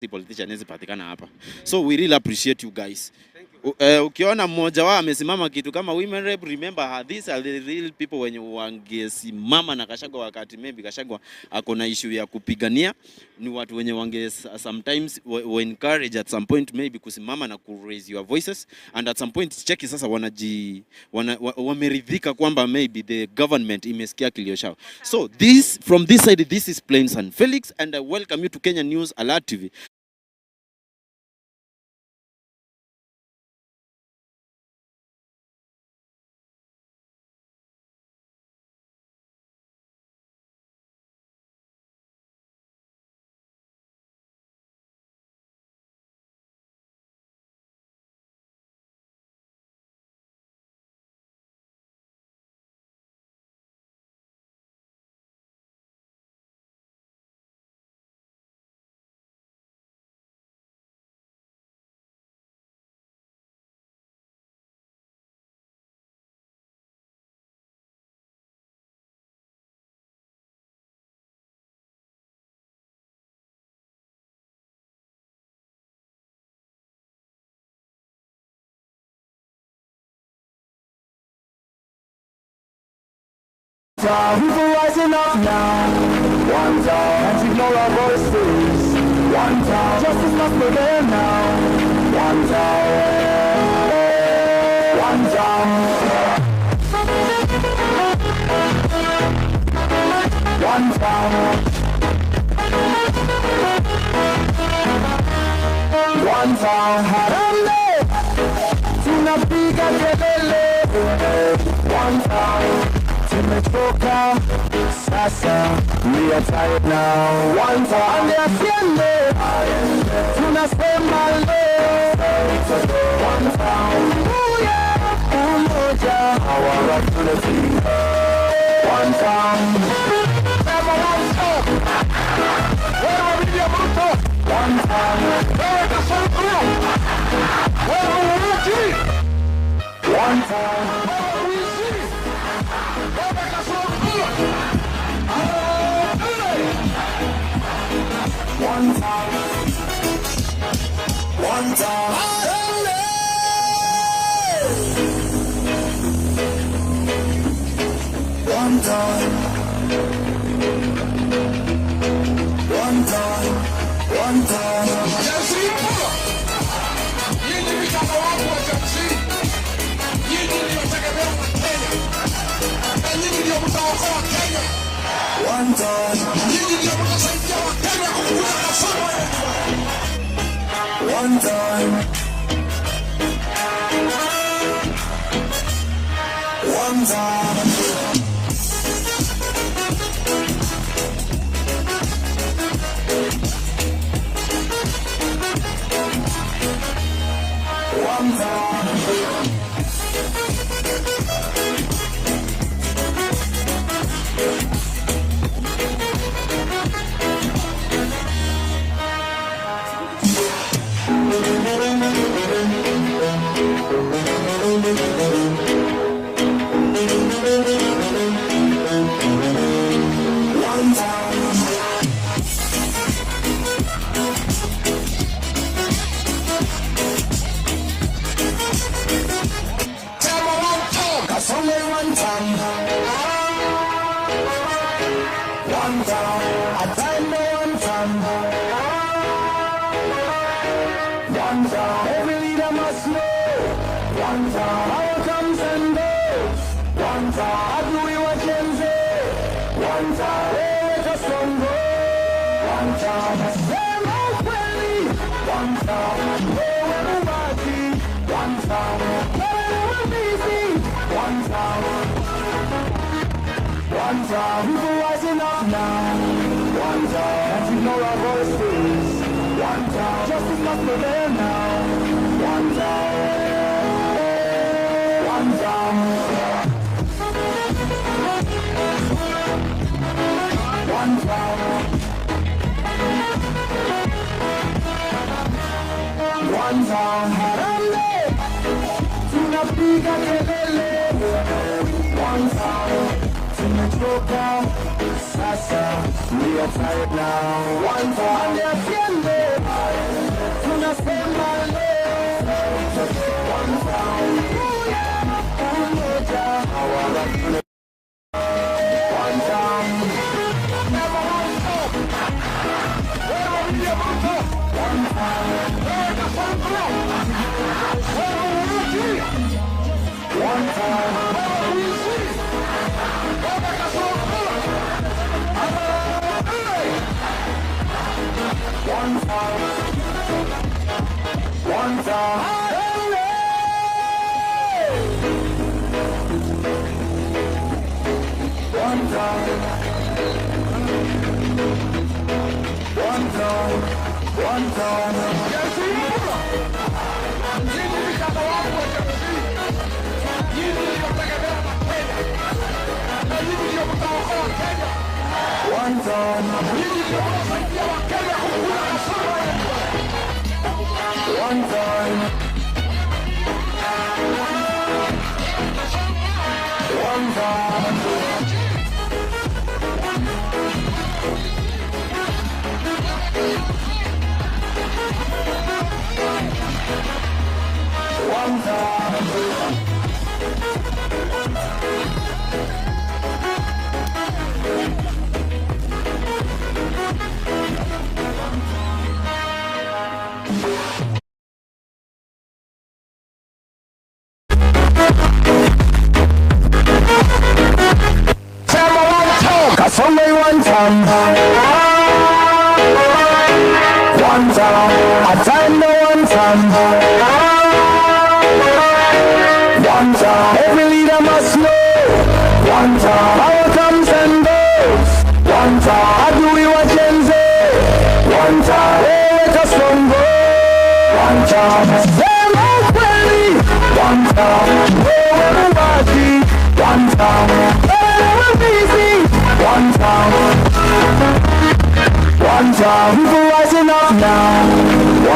Politician hawezi patikana hapa. So we really appreciate you guys. Ukiona mmoja wao amesimama kitu kama women rep, remember her, these are the real people wenye wangesimama na Gachagua wakati maybe Gachagua ako na issue ya kupigania. Ni watu wenye wange sometimes wa encourage at some point maybe kusimama na ku raise your voices, and at some point cheki sasa wameridhika kwamba maybe the government imesikia kilio chao. So this from this side, this is Plains and Felix, and I welcome you to Kenya News Alert TV. People rising up now. One time. Can't ignore our voices. One time. Justice must prevail now. One time. One time. One time. One time. Harambee. Tunapiga kelele. One time. Tumechoka sasa, we are tired now. One time. Asiende, tunasema leo. One time. Umoja, our unity. One time. Sema one time. Wewe William Ruto. One time. Wewe Gachagua. Wewe Uhuru. One time. Wewe Wizi. Wewe Gachagua. One time. One time. One time. One time. One time. Gen Z mpo? Nyinyi vijana wangu wa Gen Z, nyinyi ndio tegemeo la Kenya, na nyinyi ndio mtaokoa Kenya. One time. Nyinyi ndio mtasaidia Wakenya kukuza masomo yetu. One time. One time. One time. One time. Sema one time. Kasonge one time. One time. A time one time. One time. Every leader must know. One time. Power comes and goes. One time. Adui wa Gen Z. One time. Wewe Kasongo. One time. Sema ukweli. One time. Wewe uwazi. One time. Wewe mwizi. One time. One time. People rising up now. One time. Can't ignore our voices. One time. Justice must prevail now. One time. One time. One time. One time. Harambee. Tunapiga kelele. One time. Tumechoka sasa, we are tired now. One time. Asiende, Tunasema leo. One time. Umoja. One time. Sema one stop. Wewe William Ruto. Wewe Kasongo. Wewe Uruki. One time. Wewe Mwizi. Wewe Kasongo. Harambee. One time. One time. One time. One time. One time. Jeshi mpya. Nyinyi vijana wangu wa Gen Z. Nyinyi ndio tegemeo la Kenya. Na nyinyi ndio mtaokoa Kenya. One time. Nyinyi ndio mtasaidia Wakenya kukula kasoro yetu. One time. One time. One time. Sema one time. Kasongo one time. One time. A time no one time. One time. Every leader must know. One time. Power comes and goes. One time. Adui wa Gen Z. One time. Wewe Kasongo. One time. Sema ukweli. One time. Wewe muuaji. One time. Wewe mwizi. One time. One time. People rising up now.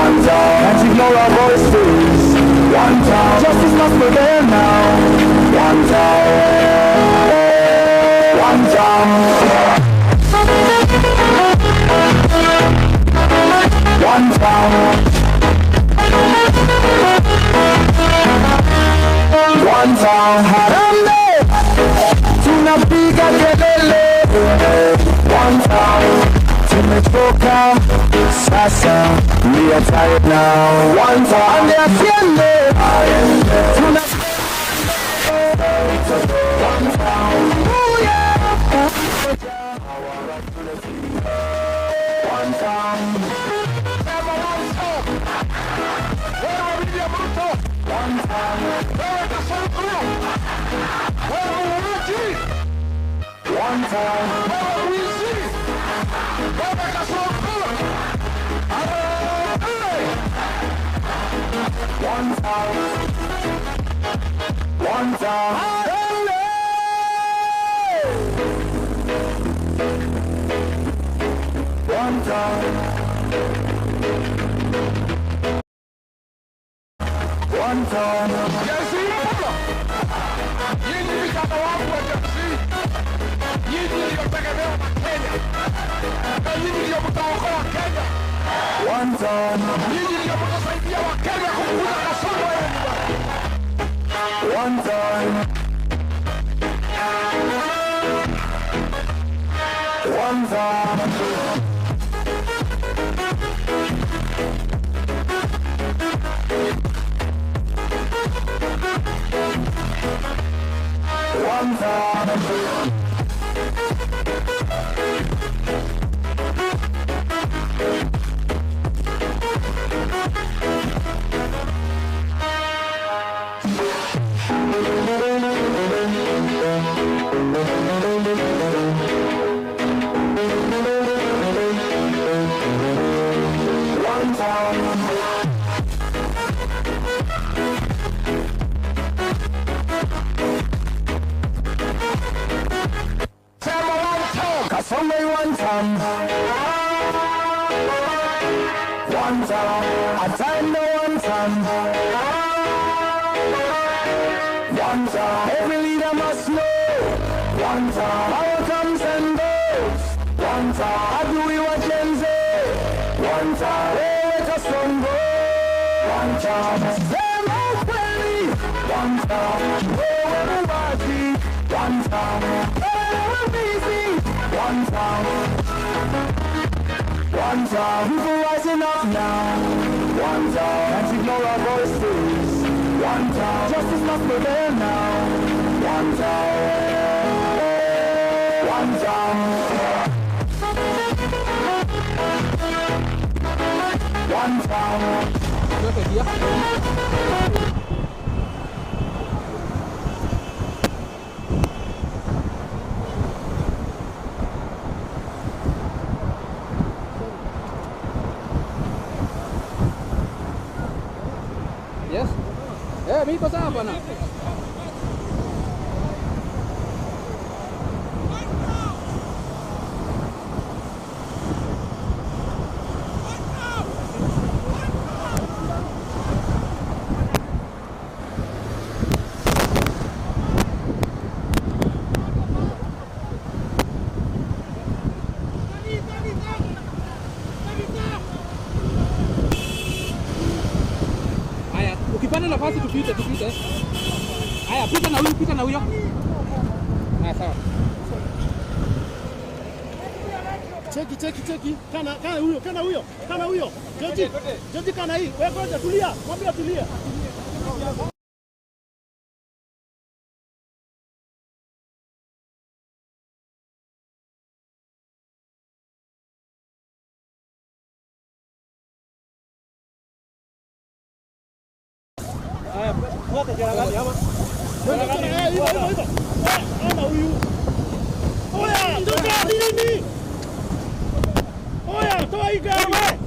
One time. Can't ignore our voices. One time. Justice must prevail now. One time. One time. One time. One time. Harambee. Tunapiga kelele. One time. Tumechoka sasa, we are tired now. One time. Atiende. Tuna one time. Oh yeah. One time. Sema one stop. Wewe William Ruto. One time. Wewe Kasongo. Wewe Uruki. One time. Wewe Mwizi. Wewe Kasongo. Harambee. One time. One time. One time. One time. Jeshi mpya. Nyinyi vijana wangu wa Gen Z. Nyinyi ndio tegemeo la Kenya. Na nyinyi ndio mtaokoa Kenya. One time. Nyinyi ndio mtasaidia Wakenya kufukuza kasoro yenu. One time. One time. One time. One time. Sema one time. Kasongo one time. One time. A time no one time. One time. Every leader must know. One time. Power comes and goes. One time. Adui wa Gen Z. One time. Wewe Kasongo. One time. Sema ukweli. One time. Wewe muwazi. One time. Wewe mwizi. One time. One time. People rising up now. One time. Can't ignore our voices. One time. Justice must prevail now. One time. One time. One time. Yes. Eh, mimi niko sawa bwana. Haya, ukipata nafasi tupite, tupite. Haya, pita na huyu, pita na huyo. Haya, sawa. Cheki, cheki, cheki. Kana, kana huyo, kana huyo, kana huyo. Joji, Joji kana hii. Wewe ngoja tulia, mwambie tulia. Haya, fuata jana ama. Eh, hivyo hivyo hivyo. Eh, ana huyu. Oya, toka nini? Oya, toa hii gari wewe.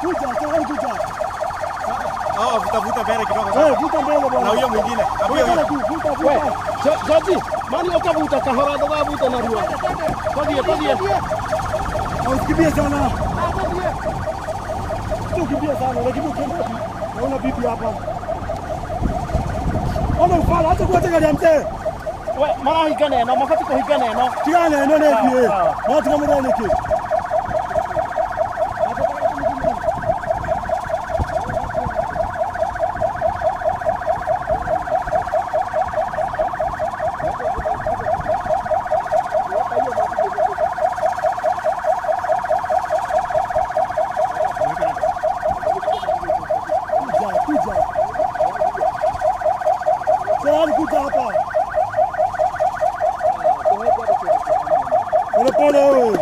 Kuja, toa kuja. Oh, vuta vuta mbele kidogo. Eh, vuta mbele bwana. Na huyo mwingine. Huyo vuta vuta. Joji, mani ukavuta kahora ndũgavuta narua. Tũthiĩ, tũthiĩ. Usikimbie sana. Usikimbie sana, lakini ukienda wapi? Naona bibi hapa. Ona ufala, acha kuacha gari ya mzee. We, marahingana ĩno, mabatiĩ kũhingana ĩno. Tigana ĩno nĩ thiĩ. No tiga mũthee nĩkĩ? Kuja, kuja. Tayari kuja hapa. Pole pole wewe.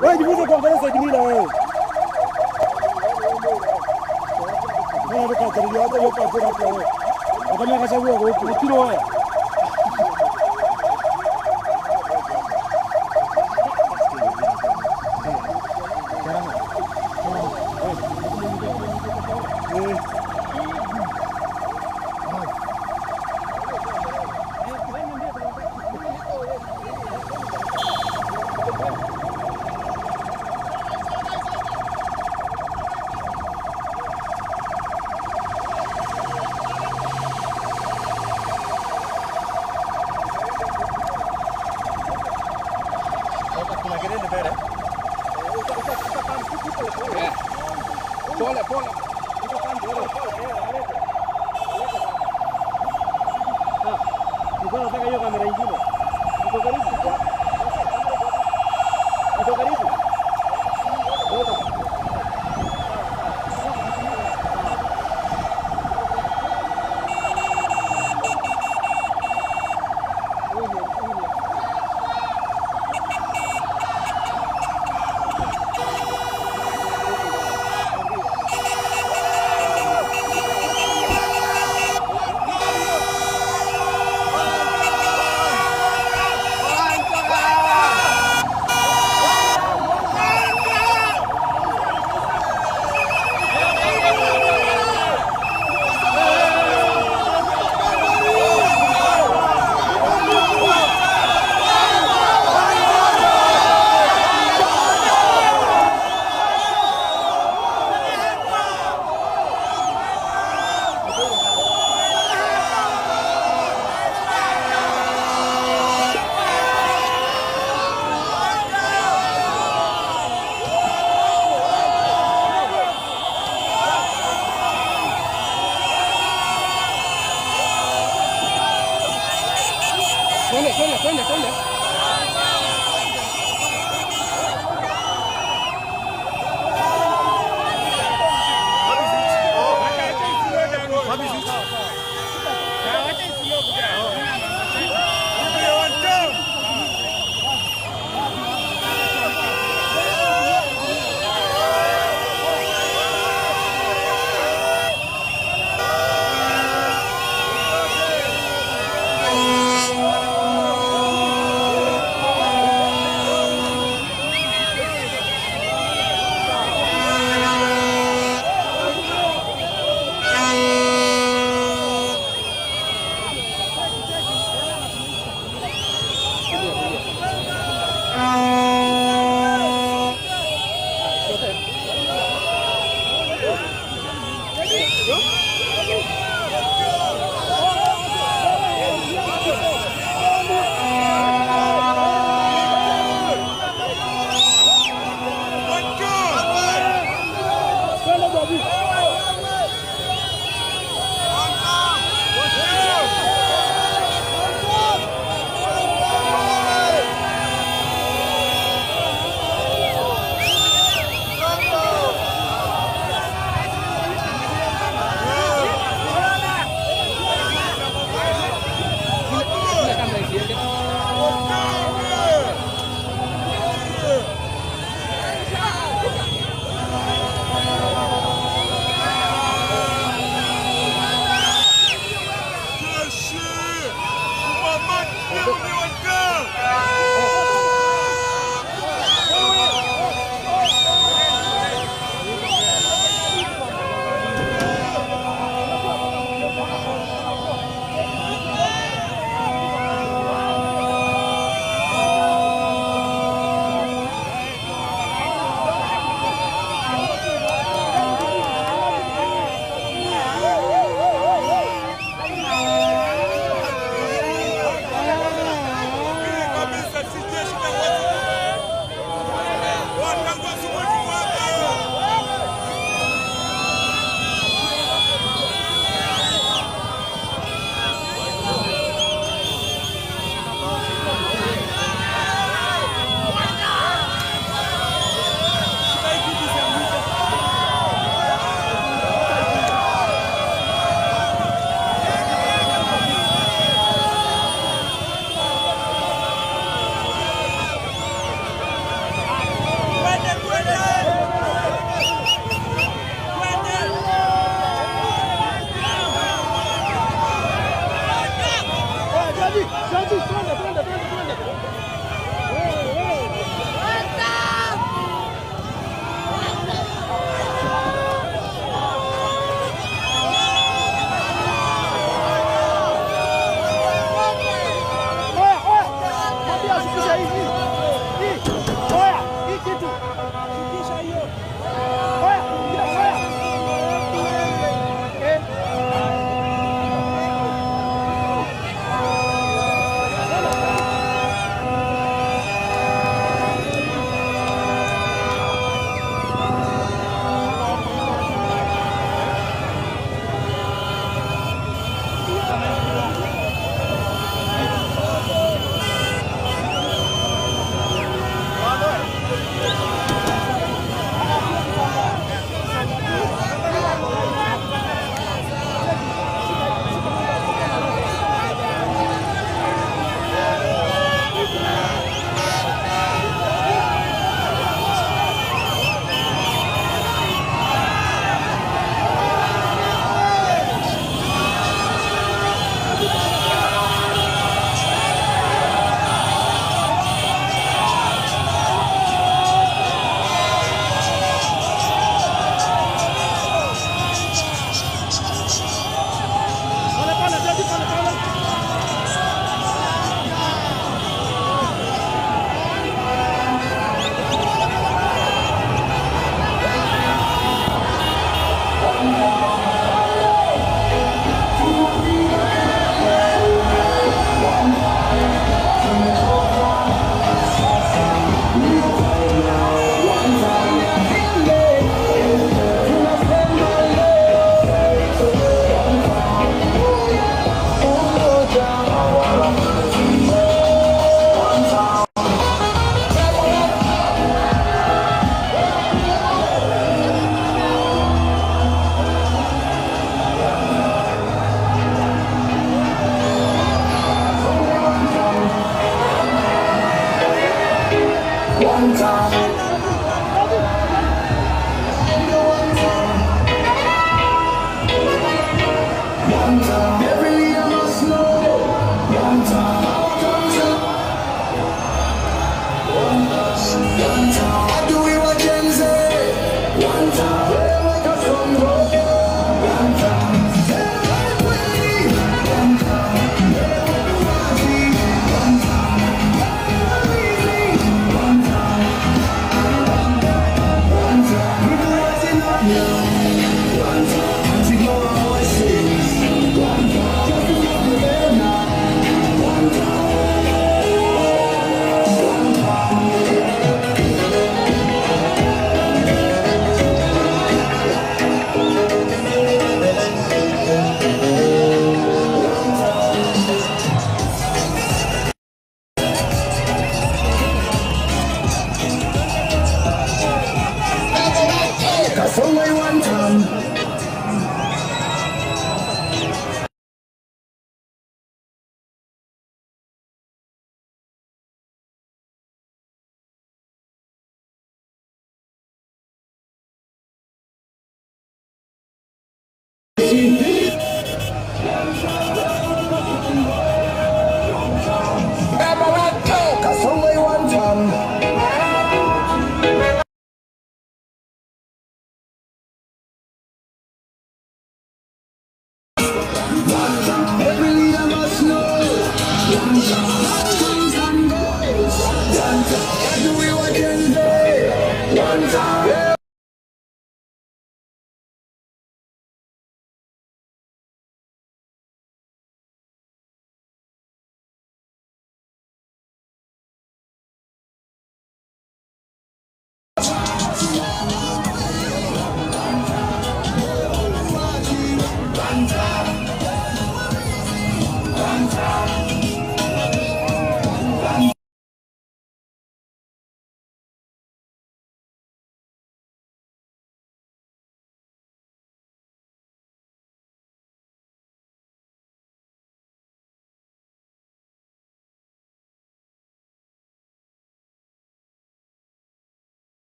Wewe jifunze kuangalia side mirror wewe. Wewe ndio kazi yako hiyo kazi yako wewe. Kama kachagua huko. Kilo wewe. Kuna kelele mbele. Pole pole. Nataka hiyo kamera ingine. Iko karibu. Iko karibu. Ngoja.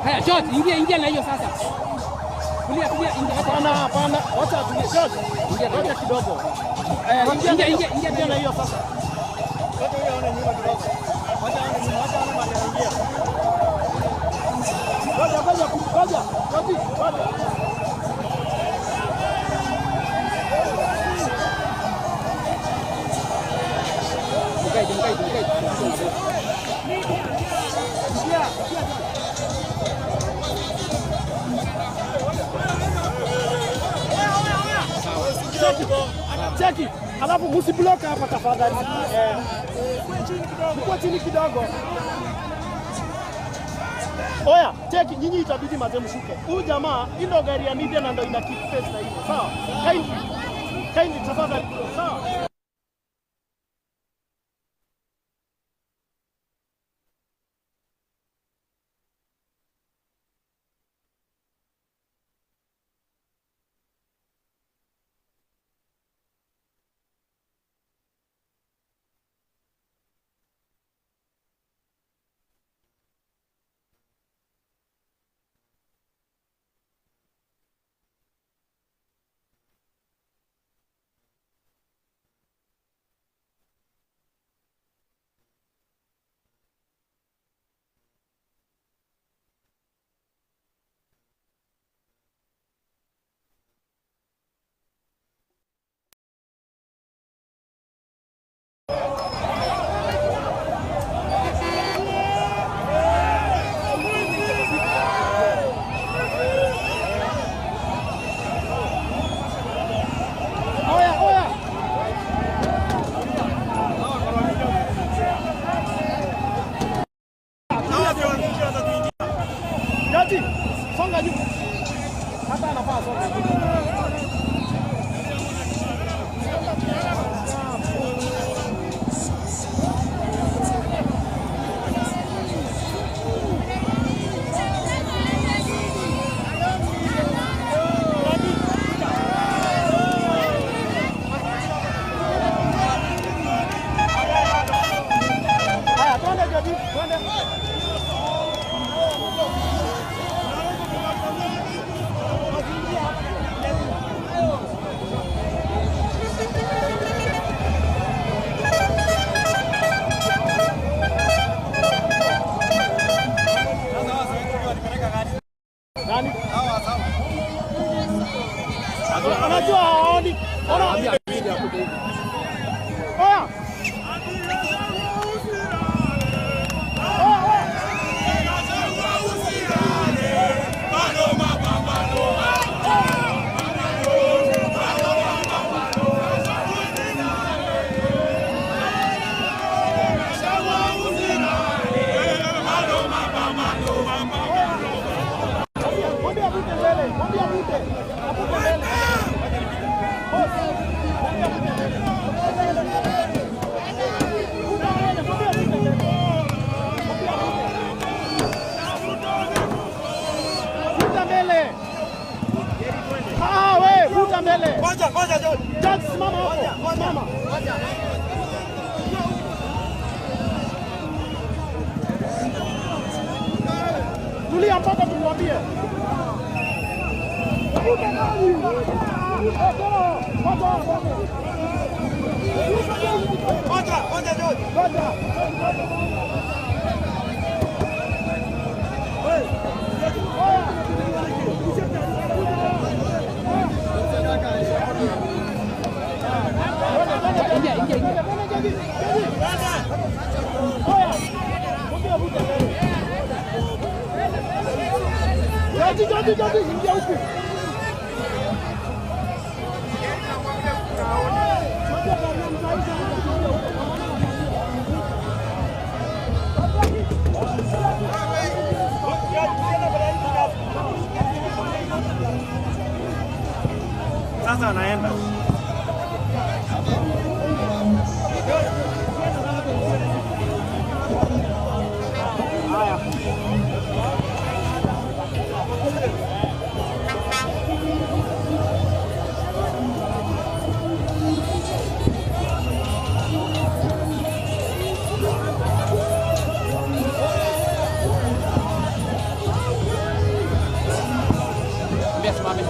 Haya, George, ingia ingia na hiyo sasa. Kulia kulia, ingia hapa. Hapana, hapana. Wacha atulie. George, ingia kidogo. Ingia ingia ingia na hiyo sasa. Wacha huyo aone nyuma kidogo. Wacha aone nyuma, wacha aone mahali anaingia. Ngoja ngoja ngoja. George, ngoja. Mkaidi, mkaidi, mkaidi. Ingia, ingia. Cheki, alafu msiblock hapa tafadhali. Mkue chini kidogo. Oya, cheki, nyinyi itabidi mazee mshuke. Huyu jamaa hii ndo gari ya media na ndo ina keep pace na hiyo. Sawa? Kindly. Kindly tafadhali. Sawa? Ingia, ingia, ingia. Ingia huku. Sasa anaenda. Ambia simame.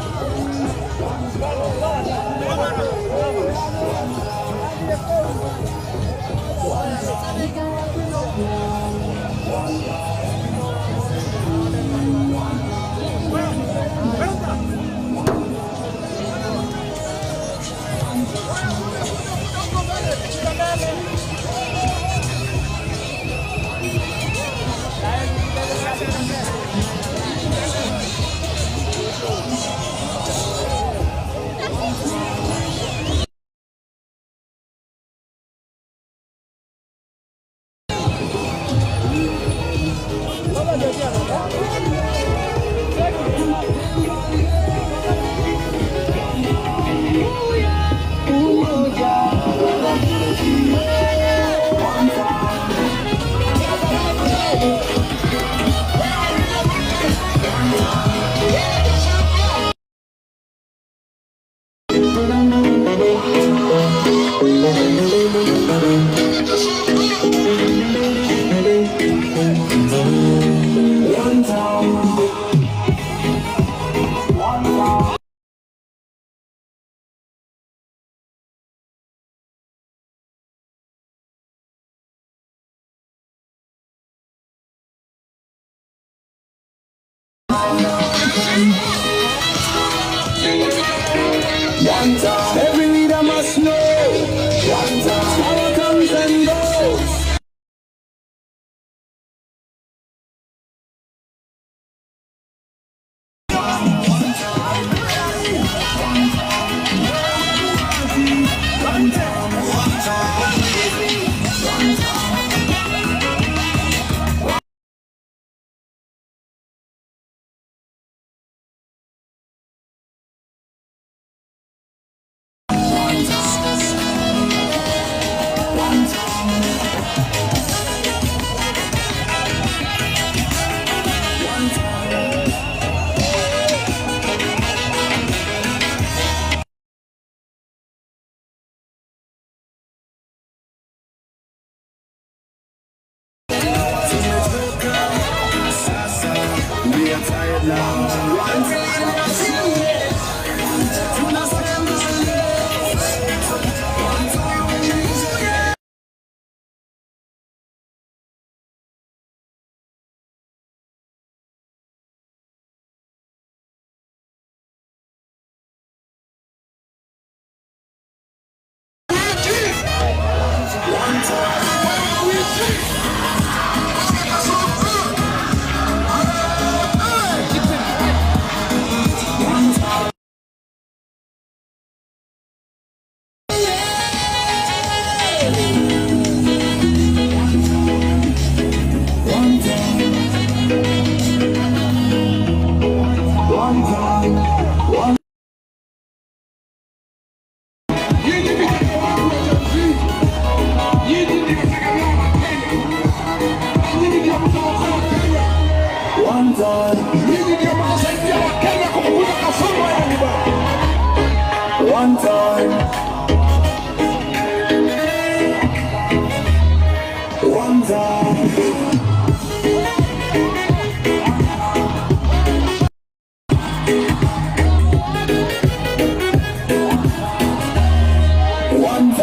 One time. Every leader must know. One time.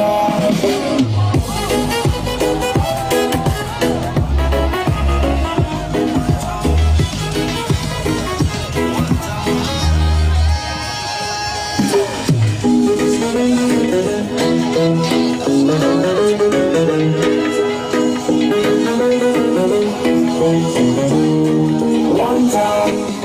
time. One time.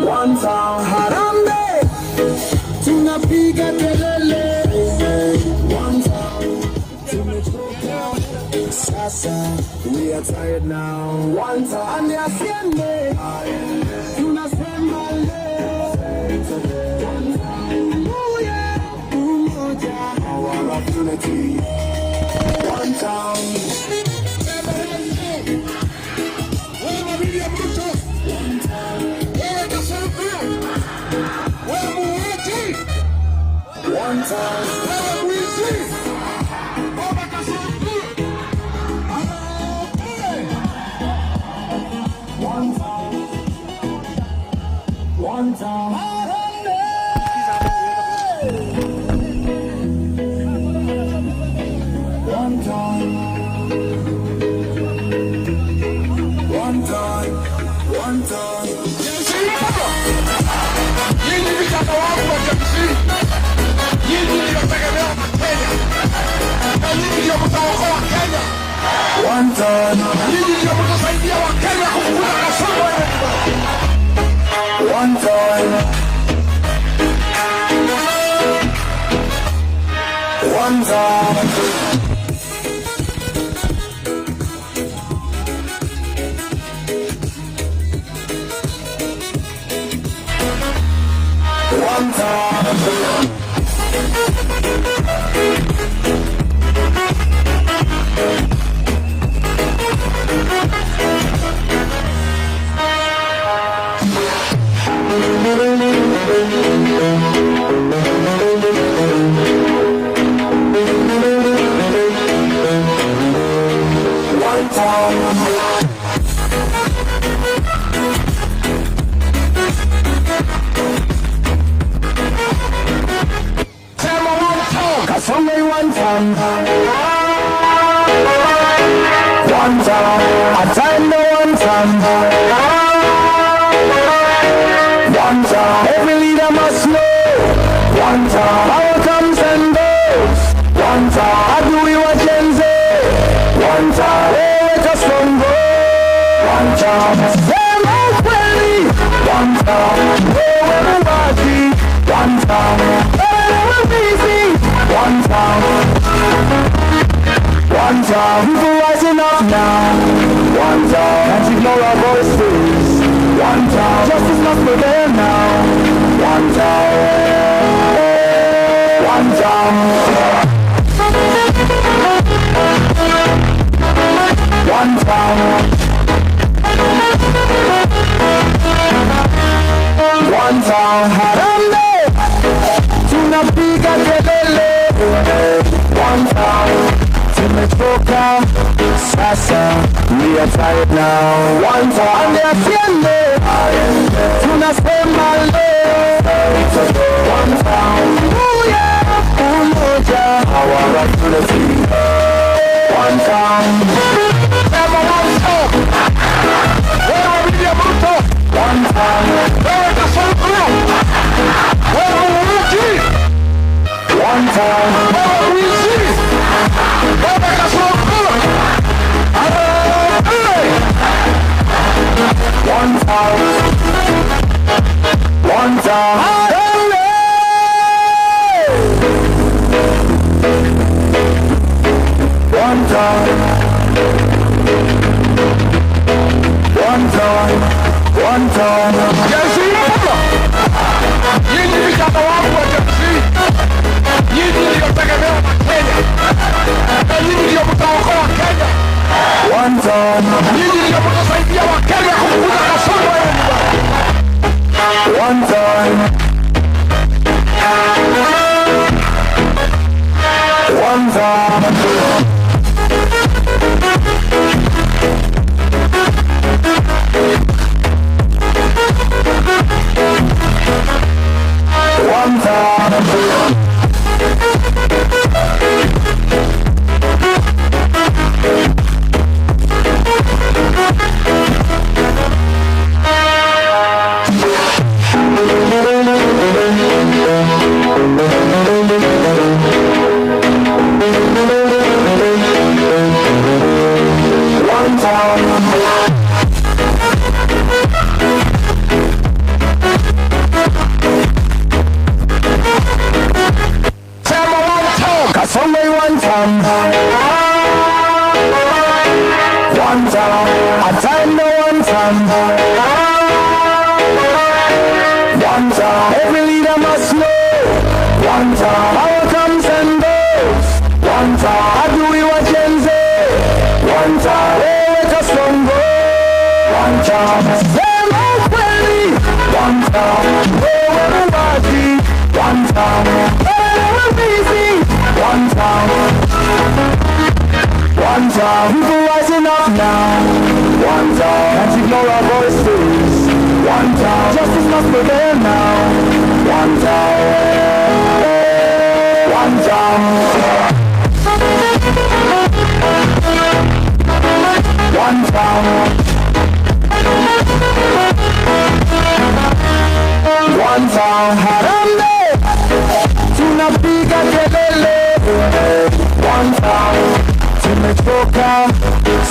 One time. Harambee, tunapiga kelele. One time. Tumechoka sasa, we are tired now. One time. Ande asiende, tunasema leo. One time. Uye, umoja, power of unity. One time. Wewe William Ruto, wewe Gachagua, wewe muuaji, One time. wewe mwizi, Baba Gachagua, anaokoe. One time. One time. One time. One time. One time. Nyinyi vijana wangu wa Gen Z, nyinyi ndio tegemeo la Kenya, na nyinyi ndio mtaokoa Kenya, One time. nyinyi ndio mtasaidia Wakenya kufukuza kasoro. One time. One time. One time. One time. Sema one time. Kasonga one time. One time. I time the one time. One time. Every leader must know. One time. Power comes and goes. One time. Adui wa Gen Z. One time. Wewe Kasongo. One time. Sema ukweli. One time. Wewe muuaji. One time. Wewe mwizi. One time. One time. People rising up now. One time. Can't ignore our voices. One time. Justice must prevail now. One time. One time. One time. One time. Harambee, tunapiga kelele. One time. Tumechoka sasa, we are tired now. One time. Ande asiende, tunasema leo. One time. Uye, umoja, our unity. One time. Sema one time. Wewe William Ruto, One time. wewe Gachagua, One time. One time. One time. Sema one time. Kasongo one time. One time. A time no one time. One time. Every leader must know. One time. Power comes and goes. One time. Adui wa Gen Z. One time. Wewe Kasongo. One time. Sema ukweli. One time. Wewe muwazi. One time. Wewe mwizi. One time. One time. People rising up now. One time. Can't ignore our voices. One time. Justice must prevail now. One time. One time. One time. One time. Harambee. Tunapiga kelele. One time. Tumechoka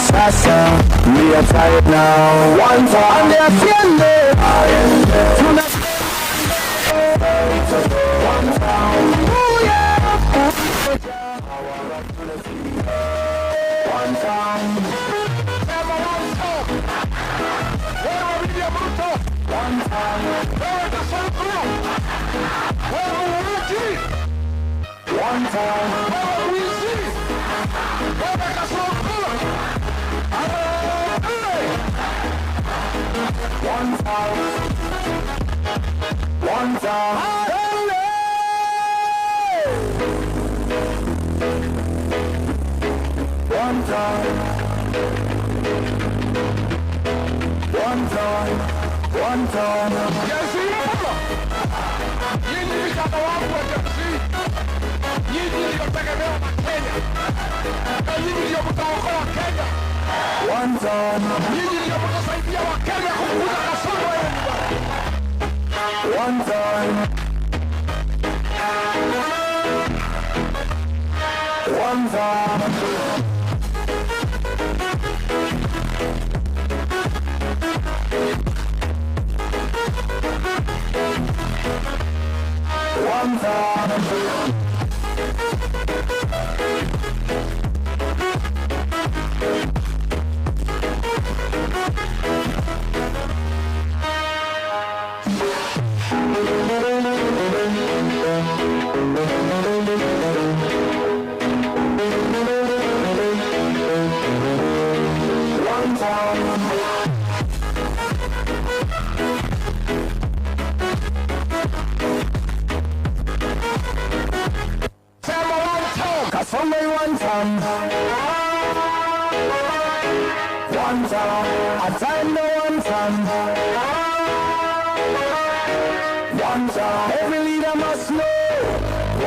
sasa, we are tired now. One time. Ande asiende. Tuna One time. Oh yeah. One time. Sema one time. Wewe William Ruto. One time. Wewe Kasongo. Wewe muuaji. One time. Wewe mwizi. Wewe Kasongo. Harambee. One time. One time. Harambee! One time. One time. One time. Gen Z mpo? Nyinyi vijana wangu wa Gen Z, nyinyi ndio tegemeo la Kenya, na nyinyi ndio mtaokoa Kenya, One time. nyinyi ndio mtasaidia Wakenya kufukuza Kasongo aende nyumbani. One time. One time. One time. One time. Sema one time. Kasongo one time. One time. A time no one time. One time. Every leader must know.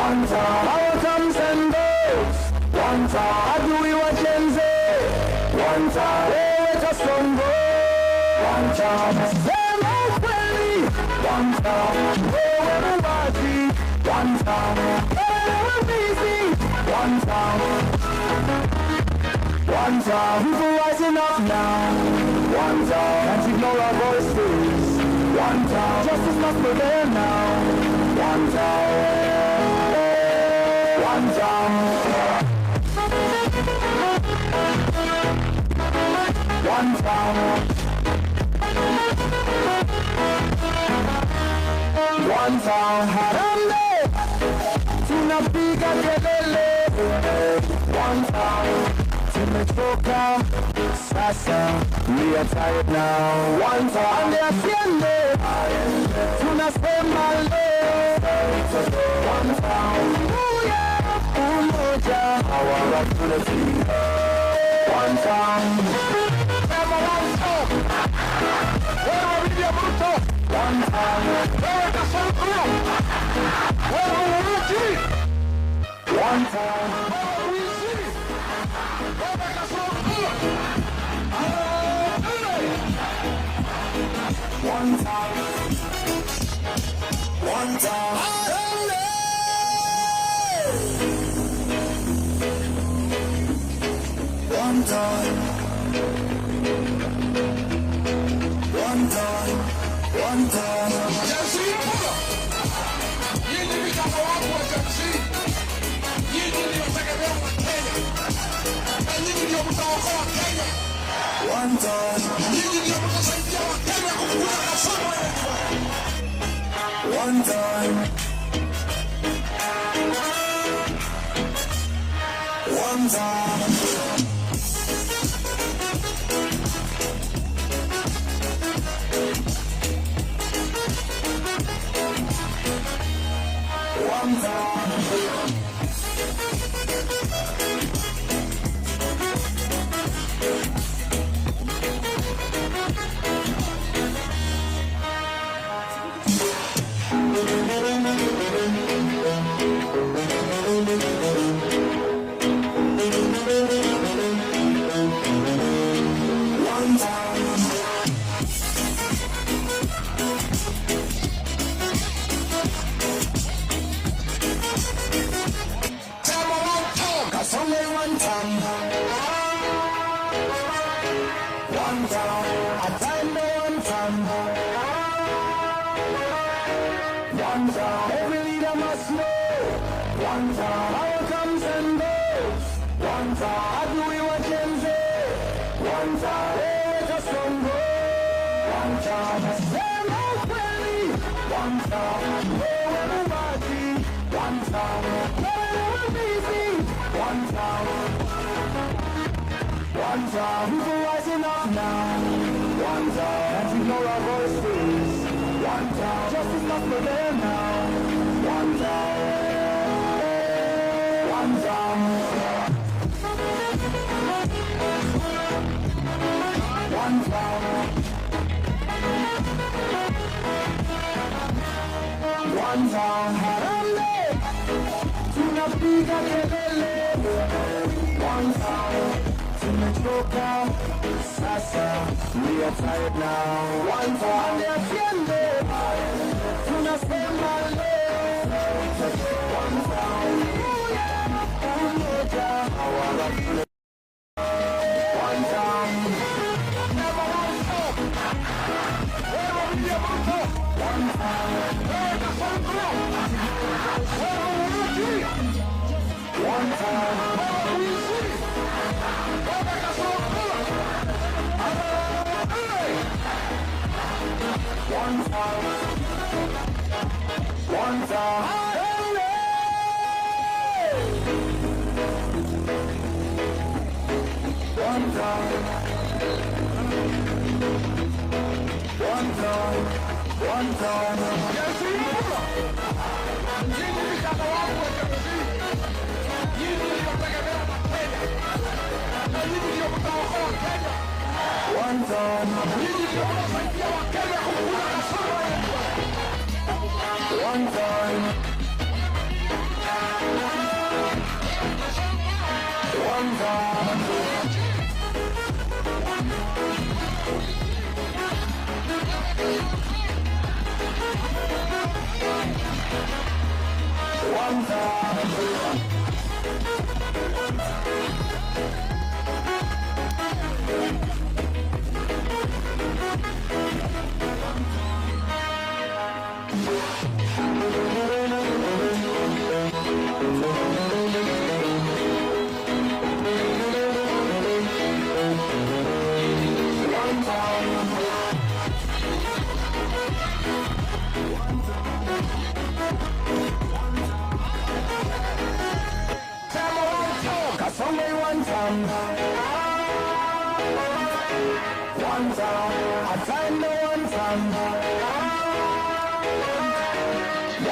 One time. Power comes and goes. One time. Adui wa Gen Z. One time. Wewe Kasongo. One time. Sema ukweli. One time. Wewe muwazi. One time. Wewe mwizi. One time. One time. People rising up now. One time. Can't ignore our voices. One time. Justice must prevail now. One time. One time. One time. One time. Harambee. Tunapiga kelele. One time. Tumechoka sasa, we are tired now. One time. Ande asiende. Tunasema leo. One time. Oh yeah. Umoja. Our unity. One time. Sema one time. Wewe William Ruto. One time. Wewe Kasongo. Wewe Uhuru. One time. Wewe Mwizi. Wewe Kasongo. One time. One time. One time. One time. One time. Gen Z mno. Nyinyi vijana wangu wa Gen Z. Nyinyi ndio tegemeo la Kenya. Na nyinyi ndio mtaokoa Kenya. One time. Nyinyi ndio mtasaidia Wakenya kufukuza kasoro. One time. One time. One time. One time. Sema one time. Kasonge one time. One time. Atende one time. One time. Every leader must know. One time. Power comes and goes. One time. Adui wa Gen Z. One time. Wewe Kasongo. One time. Sema ukweli. One time. Wewe muuaji. One time. Wewe mwizi. One time. One time. People rising up now. One time. Can't ignore our voices. One time. Justice must prevail now. One time. One time. One time. One time. Harambee. Tunapiga kelele. One time. Tumechoka sasa, we are tired now. One time. Atiende. Tunasema leo. One time. Umoja. One time. Sema one time. Wewe William Ruto. One time. Wewe Kasongo. Wewe Uhuru. One time. Wewe Mwizi. Wewe Kasongo. One time. One time. One time. One time. One time. Gen Z mno. Nyinyi vijana wangu wa Gen Z. Nyinyi ndio tegemeo la Kenya. Na nyinyi ndio mtaokoa Kenya. One time. Nyinyi ndio mtasaidia Wakenya kufukuza kasoro. One time. One time. One time. One time. Sema one time. Kasonge one time. One time. Atende one time.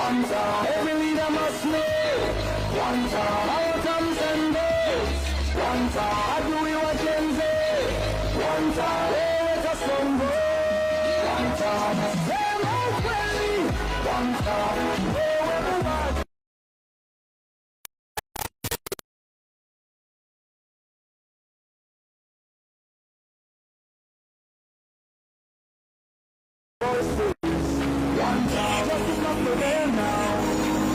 One time. Every leader must know. One time. Power comes and goes. goes. One time, adui wa Gen Z. One time, wewe Kasongo. One time, sema ukweli. One time, wewe muwazi. One time, just enough for them now.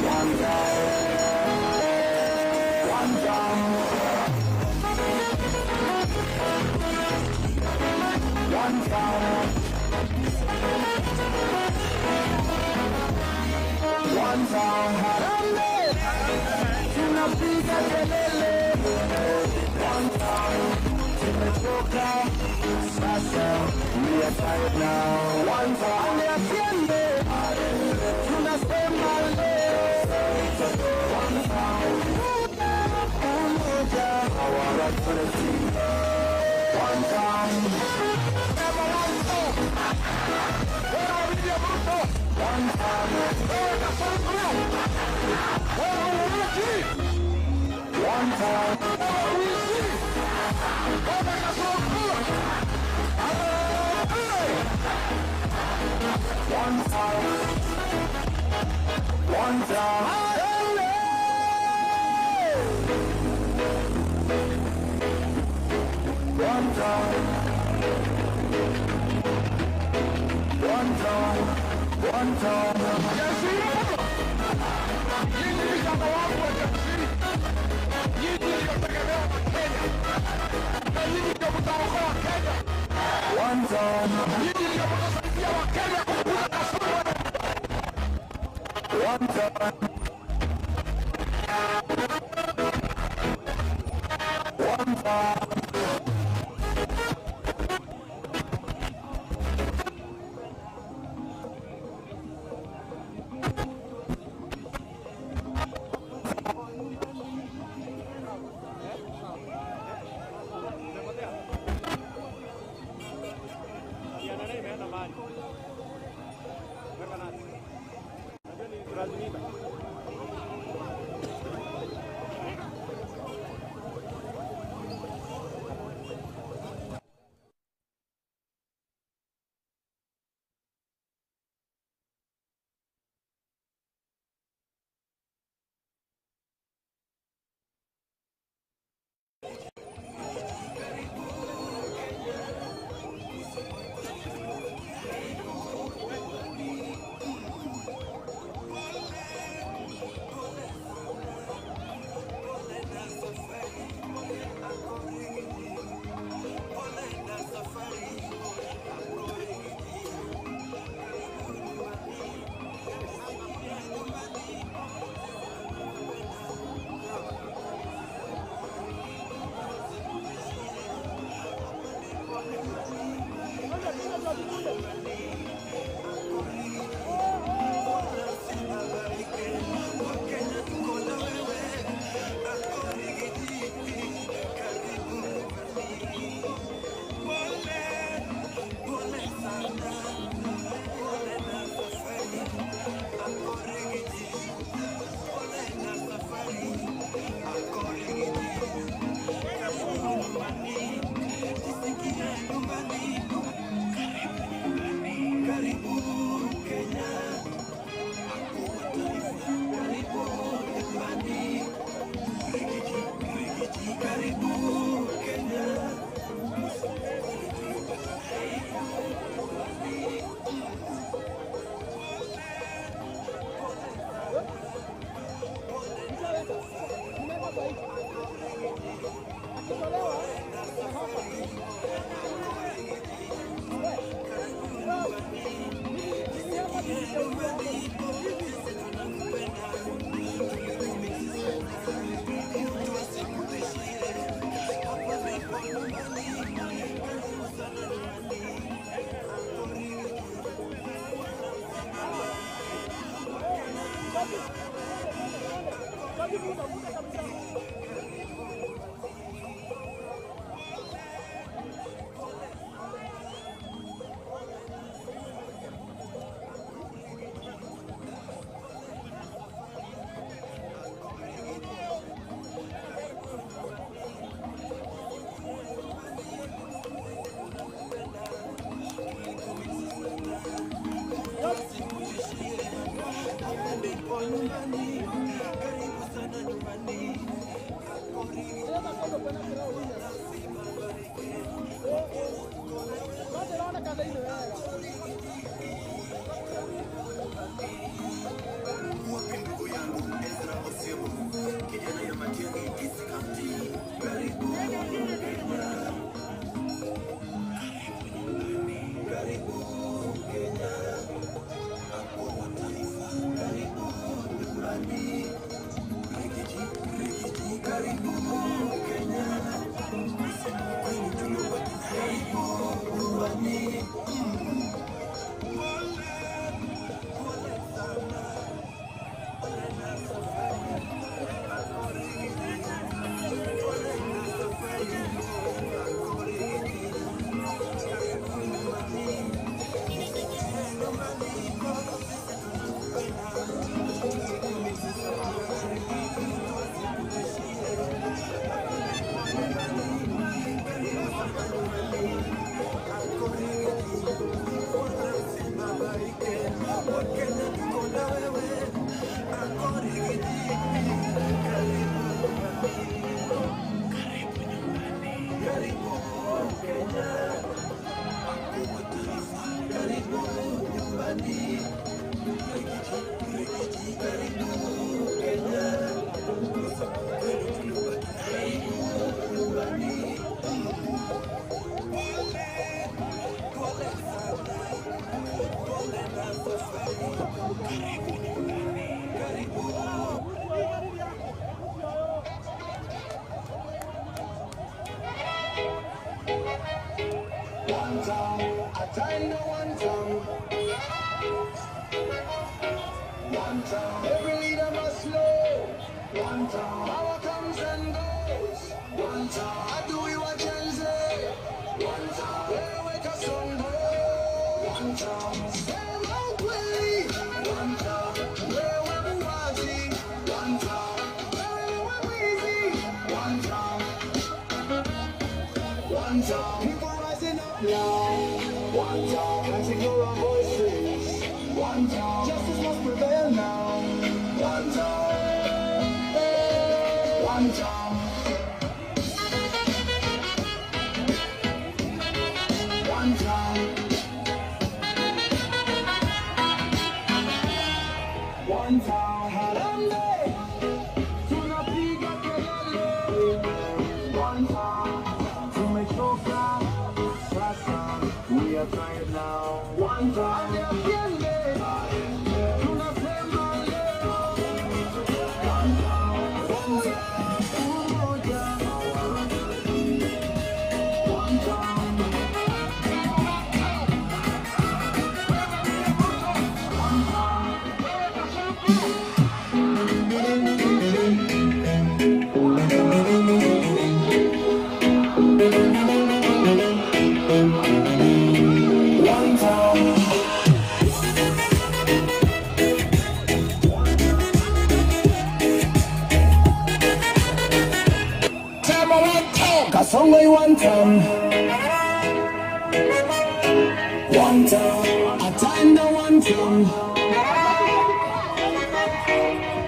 One time, one time, one time, one time. Harambee, tunapiga kelele. One time, tumechoka sasa, we are tired now. One time, atiende, tunasema leo. One time, umoja, our authority. One time, Never one stop. Wewe William Ruto. One time, Wewe Kasongo. Wewe Uruki. One time, Wewe Wisi. Wewe Kasongo. One time, one time. One time, one time, one time. Nyinyi vijana wangu wa Gen Z, nyinyi ndio tegemeo la Kenya, na nyinyi ndio mtaokoa Kenya. One time, Nyinyi ndio mtasaidia Wakenya kufukuza kasumba. One time, one time.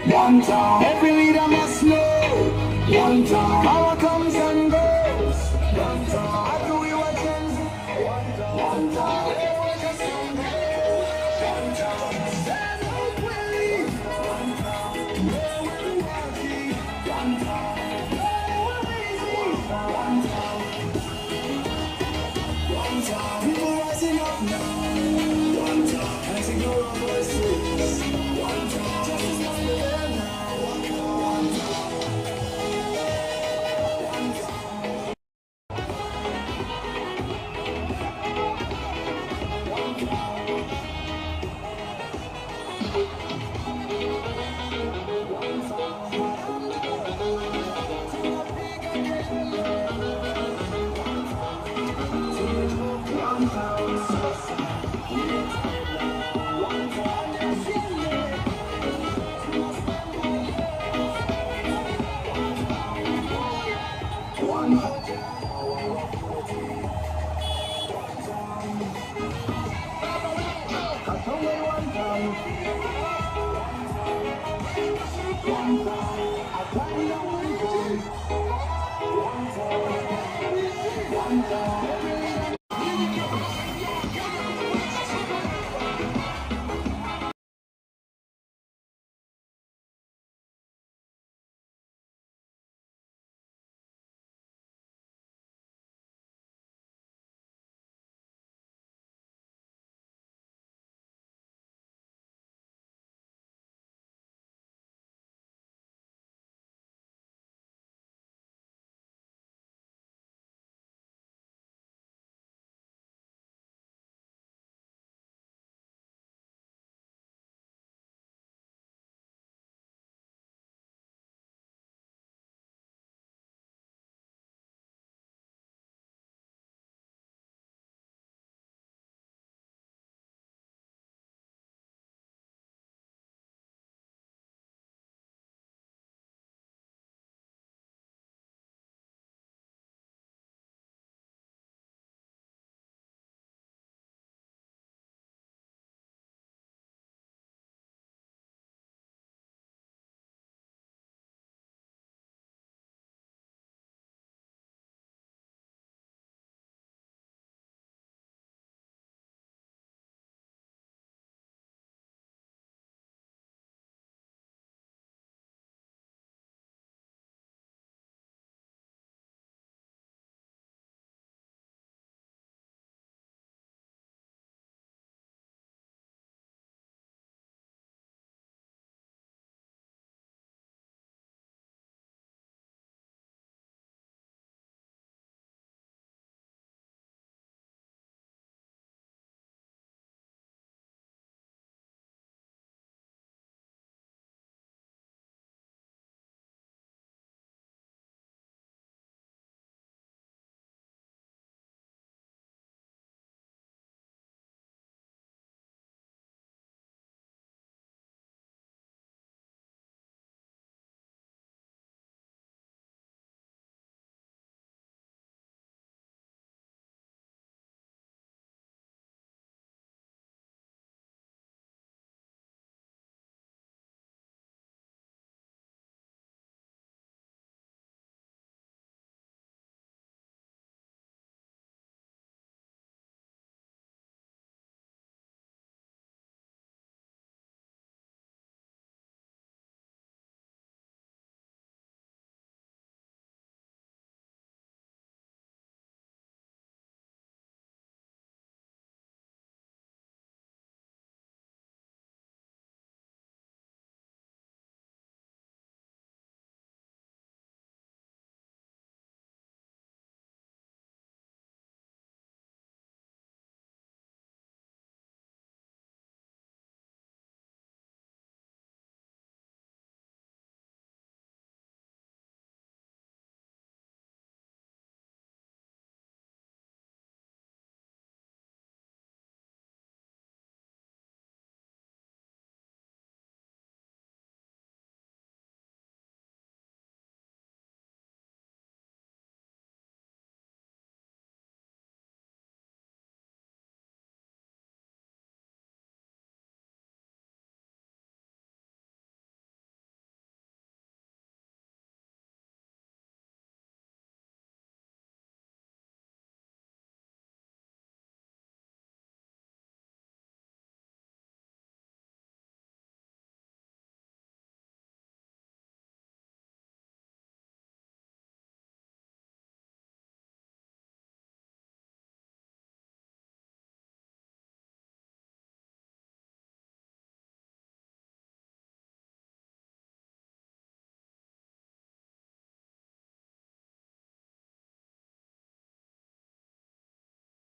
One time.